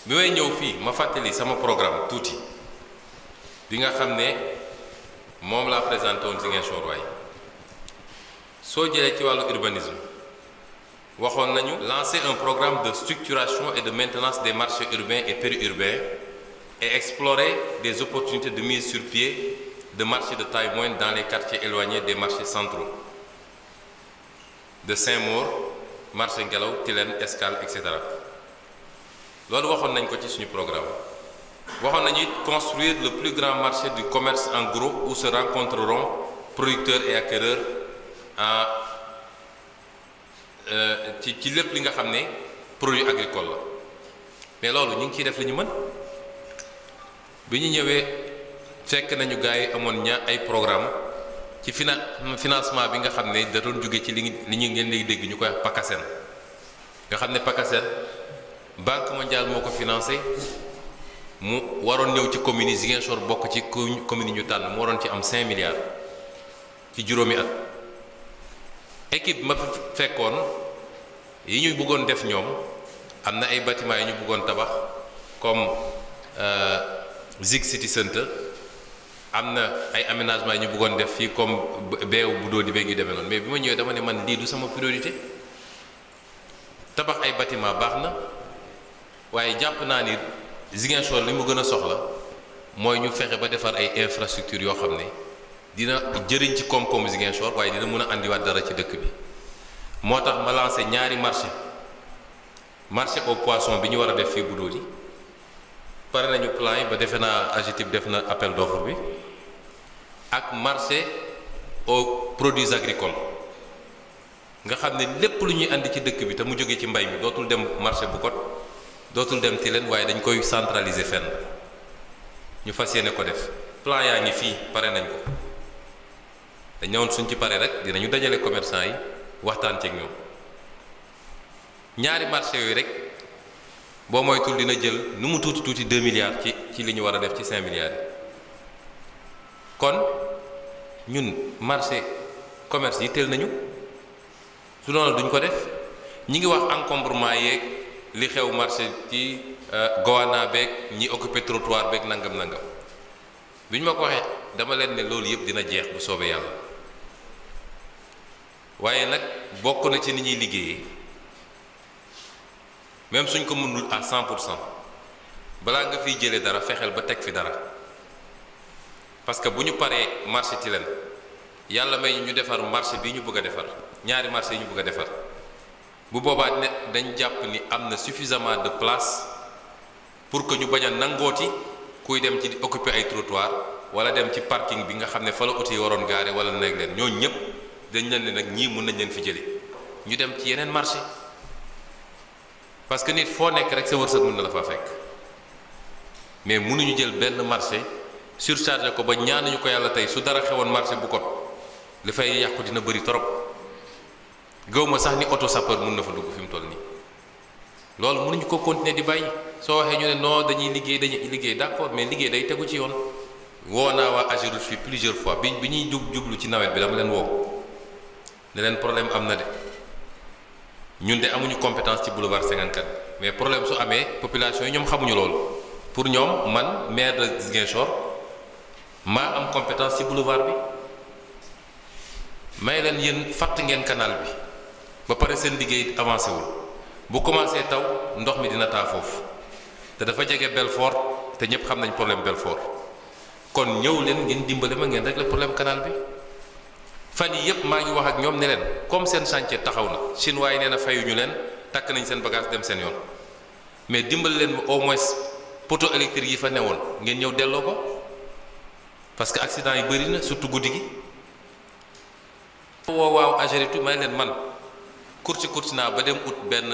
bi may ñëw fii ma fàttali sama programme tuuti bi nga xam ne moom laa présenté woon Ziguinchor waay soo jëlee ci wàllu urbanisme waxoon nañu lancer un programme de structuration et de maintenance des marchés urbains et périurbains et explorer des opportunités de mise sur pied de marchés de taille moyenne dans les quartiers éloignés des marchés centraux de Saint-Maur, marché Ngelaw, Tilène, Escale, etc. loolu waxoon nañ ko ci suñu programme waxoon nañu construire le plus grand marché du commerce en gros où se rencontreront producteurs et acquéreurs ci lépp li nga xam ne produit agricole la mais loolu ñu ngi ciy def li ñu mën bi ñu ñëwee fekk nañu gars yi amoon ay programme ci financement bi nga xam ne da doon jóge ci li ñu ngeen lay dégg ñu koy wax PACASEN nga xam ne PACASEN Banque mondiale moo ko financé mu waroon ñëw ci communes yi Ziguinchor bokk ci communes yi ñu tànn mu waroon ci am 5 milliards ci juróomi at équipe ma fekkoon yi ñu bëggoon def ñoom am na ay bâtiments yi ñu bëggoon tabax comme Zik City Center am na ay aménagement yi ñu bëggoon def fii comme beew bu doo di beeg yu demee noonu mais bi ma ñëwee dama ne man lii du sama priorité tabax ay bâtiment baax na waaye jàpp naa ni Ziguinchor li mu gën a soxla mooy ñu fexe ba defar ay infrastructures yoo xam ne dina jëriñ ci koom-koomu Ziguinchor waaye dina mën a andiwaat dara ci dëkk bi moo tax ma lancé ñaari marché au poisson bi ñu war a def fii bu dóor yi pare nañu plan yi ba defe naa AGETIP def na appel d'offre bi ak marché aux produits agricoles nga xam ne lépp lu ñuy andi ci dëkk bi te mu jóge ci mbay mi dootul dem marché bu kot dootul dem Tilène waaye dañ koy centraliser fenn ñu fas yéene ko def plan yaa ngi fii pare nañ ko dañ ñëwoon suñ ci pare rek dinañu dajale commerçant yi waxtaan ceeg ñoom ñaari marché yooyu rek boo moytul dina jël nu mu tuuti tuuti 2 milliards ci li ñu war a def ci 5 milliards yi kon ñun marché commerce yi teel nañu su noonu duñ ko def ñi ngi wax encombrement yeeg li xew marché ci goana beeg ñi occupé trottoir beeg nangam bi ñu ma ko waxee dama leen ne loolu yëpp dina jeex bu soobee yàlla waaye nag bokk na ci ni ñuy liggéeyee même suñ ko mënul à 100% balaa nga fiy jëlee dara fexeel ba teg fi dara parce que bu ñu paree marché Tilène yàlla may ñu defar marché bii ñu bëgg a defar ñaari marché yi ñu bëgg a defar bu boobaa ne dañ jàpp ni am na suffisamment de place pour que ñu bañ a nangooti kuy dem ci di occuper ay trottoir wala dem ci parking bi nga xam ne fa la oto yi waroon gaare wala nekk leen ñooñu ñëpp dañ leen ne nag ñii mën nañ leen fi jële ñu dem ci yeneen marché parce que nit foo nekk rek sa wërsëg mën na la faa fekk mais mënuñu jël benn marché surchargé ko ba ñaanuñu ko yàlla tey su dara xewoon marché bu kot li fay yàqu dina bëri trop gëw ma sax ni auto sapeur mën na fa dugg fi mu toll nii loolu mënuñu ko continuer di bàyyi soo waxee ñu ne non dañuy liggéey d'accord mais liggéey day tegu ci yoon woo naa waa AGEROUTE fii plusieurs fois bi ñuy jublu ci nawet bi dama leen woo ne leen problème am na de ñun de amuñu compétence ci boulevard 54 mais problème su amee population yi ñoom xamuñu loolu pour ñoom man maire de Ziguinchor maa am compétence ci boulevard bi may leen yéen fàtt ngeen canal bi ba pare seen liggéey avancé wul bu commencé taw ndox mi dina taa foofu te dafa jege Belfort te ñëpp xam nañ problème Belfort kon ñëw leen ngeen dimbale ma ngeen régler problème canal bi fan yi yëpp maa ngi wax ak ñoom ne leen comme seen chantier taxaw na chinois yi nee na fayuñu leen takk nañ seen bagage dem seen yoon mais dimbale leen au moins poteau électrique yi fa newoon ngeen ñëw delloo ko parce que accident yi bëri na surtout guddi gi. waaw AGEROUTE may leen man kurti naa ba dem ut benn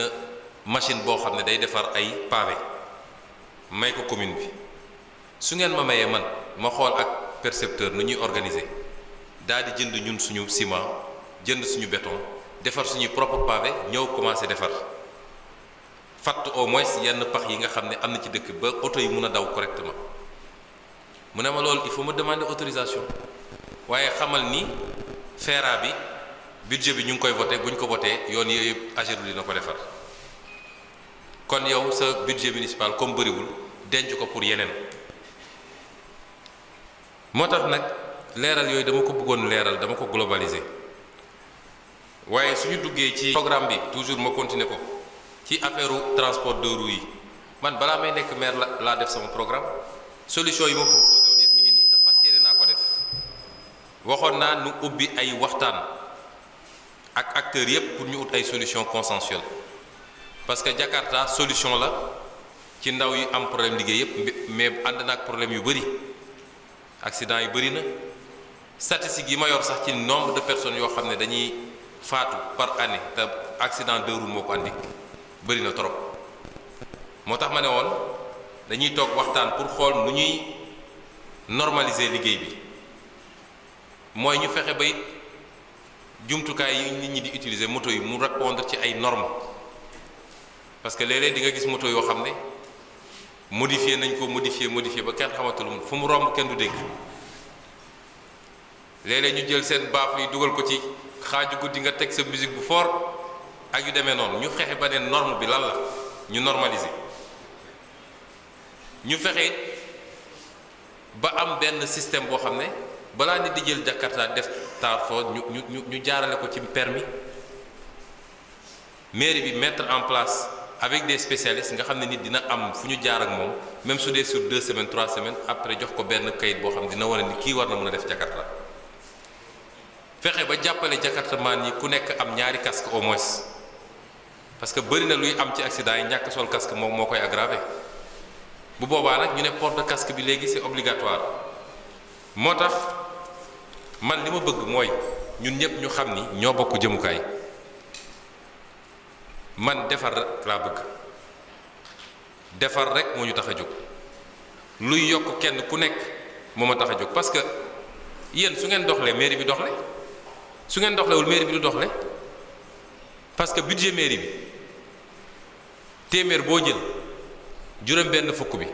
machine boo xam ne day defar ay pavé may ko commune bi su ngeen ma mayee man ma xool ak percepteur nu ñuy organiser daal di jënd ñun suñu ciment jënd suñu béton defar suñuy propre pavé ñëw commencé defar fatt au moins yenn pax yi nga xam ne am na ci dëkk ba oto yi mun a daw correctement mu ne ma loolu il faut ma demander autorisation waaye xamal ni FERA bi budget bi ñu ngi koy voté bu ñu ko voté yoon yooyu AGEROUTE dina ko defar kon yow sa budget municipal comme bëriwul denc ko pour yeneen. moo tax nag leeral yooyu dama ko bëggoon leeral, dama ko globaliser waaye suñu duggee ci programme bi toujours ma continuer ko ci affaire transport de roues yi man balaa may nekk maire laa def sama programme solution yi ma proposé woon yëpp mi ngi nii te fas yéene naa ko def. waxoon naa nu ubbi ay waxtaan ak acteurs yëpp pour ñu ut ay solution consensuelle parce que Jakarta solution la ci ndaw yi am problème liggéey yëpp, mais ànd na ak problème yu bëri. accident yi bëri na statistique yi ma yor sax ci nombre de personnes yoo xam ne dañuy faatu par année te accident de roue moo ko andi bëri na trop. moo tax ma ne woon dañuy toog waxtaan pour xool nu ñuy normaliser liggéey bi, mooy ñu fexe ba it jumtukaay yi nit ñi di utiliser moto yi mu répondre ci ay normes, parce que léeg-léeg di nga gis moto yoo xam ne modifié nañ ko modifié ba kenn xamatul fu mu romb kenn du dégg. léeg-léeg ñu jël seen baaf yi dugal ko ci xaaju guddi nga teg sa musique bu fort ak yu demee noonu. ñu fexe ba ne norme bi lan la ñu normaliser, ñu fexe ba am benn système boo xam ne balaa nit di jël Jakarta def tar fo ñu jaarale ko ci permis. mairie bi mettre en place avec des spécialistes nga xam ne nit dina am fu ñu jaar ak moom, même su dee sur 2 semaines 3 semaines après jox ko benn kayit boo xam dina wane ni kii war na mën a def Jakarta. fexe ba jàppale Jakarta maan yi ku nekk am ñaari casque au moins, parce que bëri na luy am ci accident yi ñàkk sol casque moom moo koy aggravé. bu boobaa nag ñu ne port de casque bi léegi c'est obligatoire. moo tax man li ma bëgg mooy ñun ñëpp ñu xam ni ñoo bokk jëmukaay. man defar rek laa bëgg, defar rek moo ñu tax a jóg. luy yokk kenn ku nekk moo ma tax a jóg, parce que yéen su ngeen doxlee mairie bi doxle, su ngeen doxlewul mairie bi du doxle. parce que budget mairie bi téeméer boo jël juróom-benn fukk bi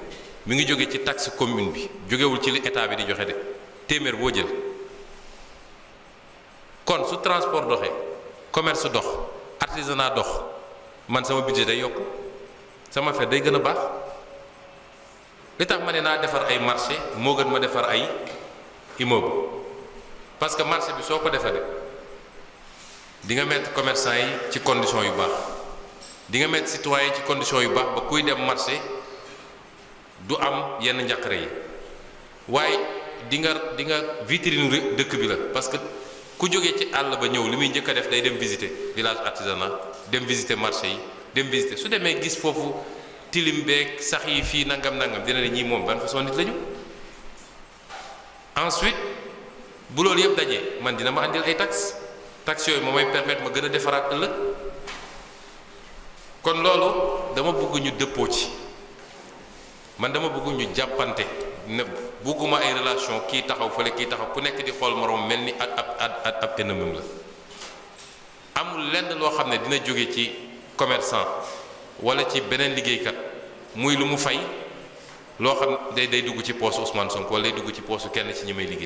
mi ngi jóge ci taxe commune bi, jógewul ci li état bi di joxe de. téeméer boo jël kon su transport doxee, commerce dox, artisanat dox, man sama budget day yokk, sama affaire day gën a baax. li tax ma ne naa defar ay marché moo gën ma defar ay immeuble, parce que marché bi soo ko defaree di nga mettre commerçant yi ci condition yu baax, di nga mettre citoyen yi ci condition yu baax ba kuy dem marché du am yenn njàqare yi. waaye di nga vitrine dëkk bi la, parce que ku jógee ci àll ba ñëw li muy njëkk a def day dem visiter village artisanat, dem visiter marché yi, dem visiter. su demee gis foofu tilim beeg sax yi fii nangam dina ne ñii moom ban façon nit lañu. ensuite bu loolu yëpp dajee man dina ma andil ay taxes yooyu moo may permettre ma gën a defaraat ëllëg. kon loolu dama bëgg ñu dëppoo ci, man dama bëgg ñu jàppante ne bugguma ay relation kii taxaw fële kii taxaw ku nekk di xool moroom mel ni ab ennemi la. amul lenn loo xam ne dina jóge ci commerçant wala ci beneen liggéeykat muy lu mu fay loo xam day dugg ci poosu Ousmane Sonko wala day dugg ci poosu kenn ci ñi may liggéey.